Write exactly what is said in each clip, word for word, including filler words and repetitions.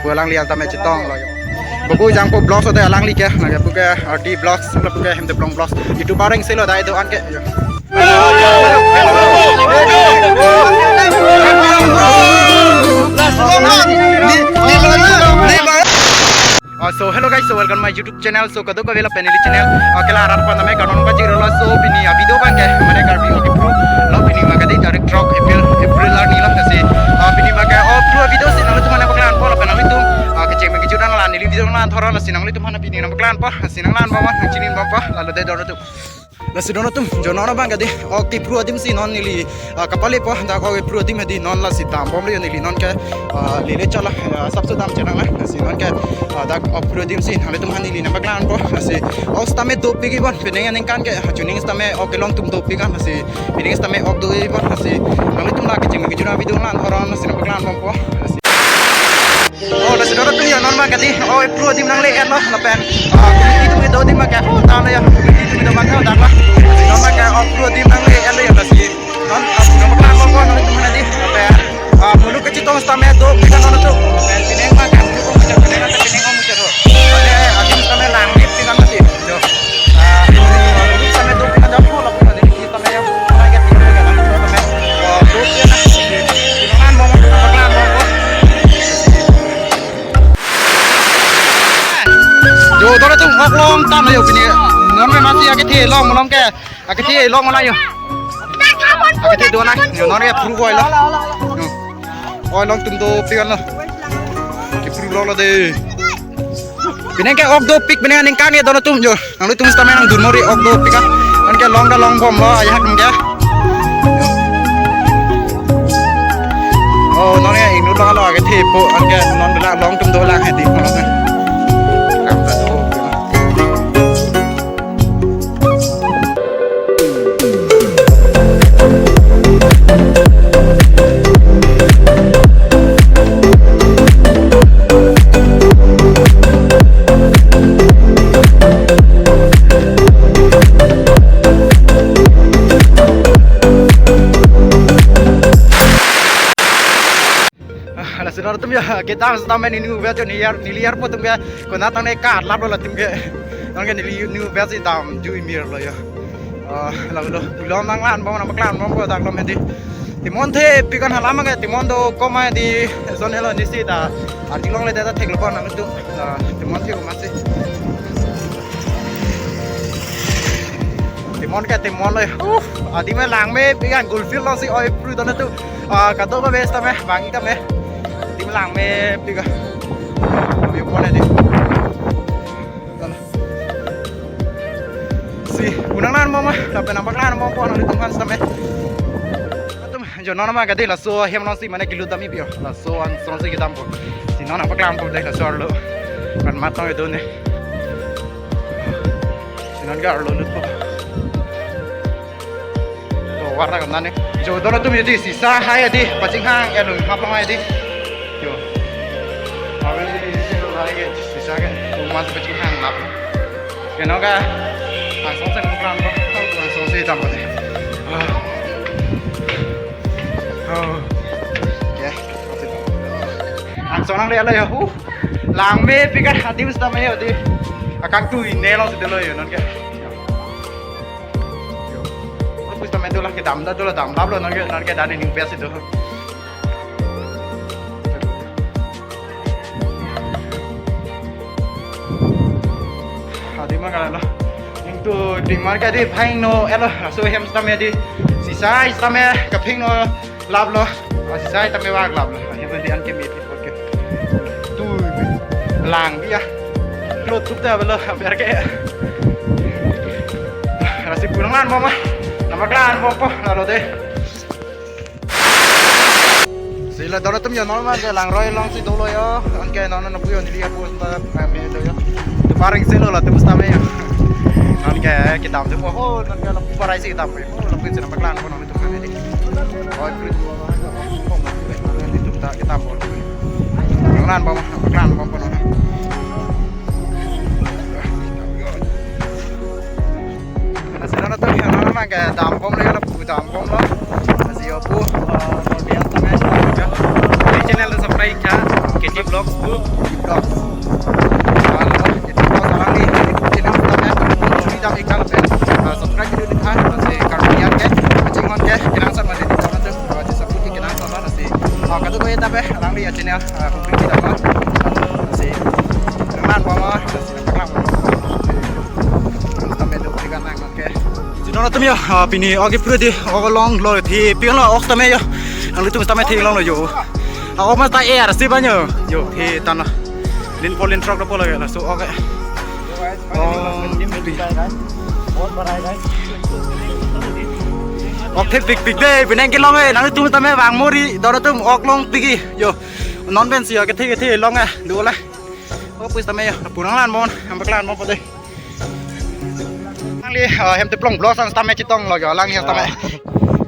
Alangli alta me chetong lo. Buku jangpo vlogs ode alangli ke, nage puke R D Vlogs, puke Hemdeplong Vlogs. YouTube areng selo dai do-an ke. Uh, so hello guys, so welcome my YouTube channel. So kadokave lapen neli channel, uh, ke la arat pon tame kanon pajirlo. So pini a video abang ke mane Karbi Anglong Phru lo, pini abang ke dei tarik throk April, April arni lo, lasi, uh, pini abang ke o Phru a video si nanglitum aphan nangpaklang po lapen nanglitum, uh, kecheng kejut an la neli video nanglang thor, lasi nanglitum aphan pini nangpaklang po, lasi nanglang bom, nangchini bom po, lalo dei don atum. Lasi don atum, jo non abang ke dei, o Phru adim si non neli, ah, kapale po, dak o Phru adim dei non lasi dam bomlo neli non ke, ah, lele chala, ah, sapso dam chenang la, lasi non ke, ah, dak o Phru adim si nanglitum aphan neli nangpaklang po, lasi o sitame dopik ibon, penang aningkan ke, ah, chuning sitame o kelong atum dopik an, lasi penang sitame o do ibon, lasi nanglitum la kecheng kejut an video lang thor, lasi nangpaklang bom po, lasi. Oh, lasi don atum ya non abang ke dei, o Phru adim nangle-etlo lapen, ah, committee atum kedo adim abang ke, oh, tanglo ya, committee atum kedo abang ke, oh, tanglo. Lasi non abang ke o Phru adim nangle-etlo ya, lasi non, ah, non abang ke non atum nadi lapen, ah, muluk kechetong sitame dopik an non atum. Lapen penang abang ke muluk muchot, penang abang ke penang muchot ho. Lapen adim sitame lang dopik an mati. Jo. Ah, muluk sitame dopik an, jo, muluk sitame dopik an, jo. Jo, don atum, ok long tanglo yo pini. Non me masi akethe long malom ke. Akethe long malom yo. Akethe do na. Yo, non ke Phru oi lo. Yo. Oi long atum dopik an lo. Ke Phru lo lo dei. Penang ke ok dopik, penang aningkan ke don atum jo. Nanglitum sitame nangdun mori, ok dopik an. Anke long ta long bomlo, ajahak anke. Oh, non ke ingno long lo, akethe po, anke non la long atum dolang hedi, long. Kam ta do. Ah, lasi don atum ya, kedam sitame neli uvia jo neli ar, neli arpo atum ya, konat tang ne karlap lo latum ke. Non ke neli uvia si damjui mir lo ya. Ah, lalo, pulo nanglang bom, nangpaklang bom ko dak lo hedi. Timon thepik an, hala abang ke timon do koma dei, son helo nisi ta. Arjilong le ta theklo ko nangtum. Ah, timon the ko masi. Timon ke timon lo. Uh, adim me langmepik an, Gulfield along si oi Phru don atum. Ah, kadokave sitame, bang tame. Adim langmepik an. View point dei. Si, pu nanglang bom ma, lapen nangpaklang bom po nanglitum aphan sitame. Atum, jo non abang ke dei laso ahem along si mane kelut dam-i pi yo. Laso angsong si kedam po. Si non nangpaklang po dei laso arlo. Kan matong itu ne. Si non ke arlo lut po. To, warna kam nane. Jo, don atum ya dei, sisa hai ya dei, pachinghang, ya lung hap long hai ya dei. Jo. Awe, sisa hai ya, sisa ke, umas pachinghang nap. Keno ka, angsong si nangpaklang po, angsong si dam po dei. Ah. Oh. Ya, angsong nangle-etlo ya. Uh. Langmepik an, adim sitame ya dei. Akangtui ne along si dolo ya, non ke. Yo. Yo. Pusitame dolang kedam ta dolang, damlap lo non ke, non ke dani ning best itu. Adim ma kala lo. Ning tu ding mar ke dei phingno-etlo, laso ahem sitame dei. Sisa sitame kaphingno laplo. Ah, sisa sitame vak laplo. Ahem dei anke me pi pot ke. Tu lang bi ya. Lo tup ta belo ber ke. Lasi pu nanglang bom ma. Nangpaklang bom po, lalo dei. Si la don atum ya, non abang ke Langroi along si dolo ya. Anke non non pu yo neli ya pu ta me do ya. Tu pareng selo latum sitame ya. Non ke kedam tu po ho, non ke lapu parai si kedam po. Oh, lapu si nangpaklang po non. Atum kan dei. Oi, Phru. Atum ta kedam po. Nanglang bom, nanglang bom po non. Lasi non atum ya, non abang ke dam bomlo ya, lapu dam bomlo. Lasi yo pu, eh, non biar tame ya. Channel ta subscribe kha, K T Vlogs pu. Tape alangli a-channel, ah, Hungpri Kidama. Si, nang lan boma, si nang lang boma. Tape do tiga nang, oke. Si non atum yo, ah, pini ok kepru di, ok longlo thi, pi-an lo ok tame yo. Nanglitum tame theklonglo yo. Ah, ok mas ta er si banyo. Yo, thi tan lo. Lin po lin throk dopo lagi, laso ok. Oh, pi. Ok thepikpik dei, penang kelong eh, nanglitum tame vang mori, don atum ok longpik-i, yo. Non pen si, kethe kethe long eh, dole. Oh, pui tame yo, purang lan mon, ambak lan mon po dei. Alangli, ah, Hemteplong Vlogs an tame chetonglo yo, alangli tame. Ah.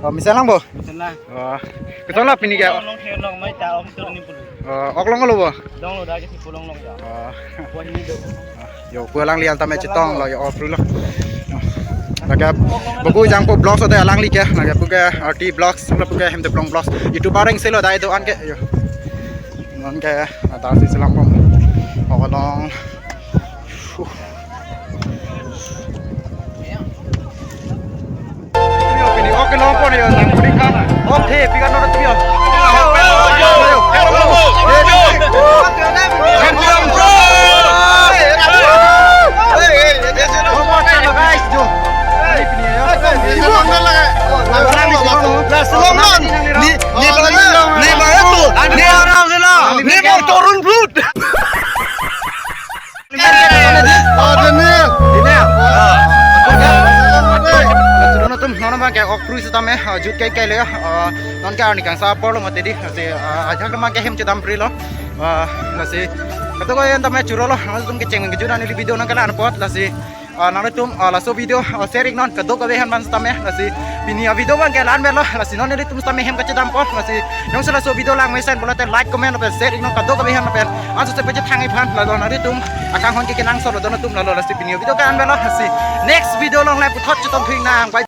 Oh, mesen lang bo? Mesen lang. Oh, keton la pini ke? Long long long mai ta, ok tur ni pulu. Oh, ok longlo bo? Longlo da ke si pulong long ya. Oh. Buat ni do. Yo, pu alangli an tame chetonglo yo, ok prulo. Lake, buku jangpo vlogs ode alangli ke, lake pu ke R T Vlogs, pu ke Hemteplong Vlogs. YouTuber reng selo dai do an ke, yo. Non ke, ah, ta si selang bom. Ok long. Yo, pini ok kelong pon yo, nang puli kan. Ok, pi-an non trio. Guys, jo. Pini yo. Ni, ni bang, ni bang tu. Ni orang sila. Ni bang turun blut. Oh, Daniel. Daniel. Ah. Laso non atum non abang ke ok pru sitame, ah, jut kai kai le, ah, non ke arni kangsam apor lo mati di, lasi, ah, ajak abang ke hem chedam pri lo. Ah, lasi, kadokave an tame churo lo, nanglitum kecheng kejut an neli video nangkelang apot, lasi, ah, nanglitum, ah, laso video, ah, share iknon, kadokave aphan abang sitame, lasi, pini a-video abang ke la-an pen lo, lasi non nelitum sitame hem kachedam po, lasi, jongsi laso video langmesen pulote like, comment, lapen share iknon kadokave aphan lapen anso se pachethang iphan, lalo nanglitum akanghon ke kenangsot lo don atum lalo, lasi pini video ke la-an pen lo, lasi next video along le puthot chetong thu iknang. Bye.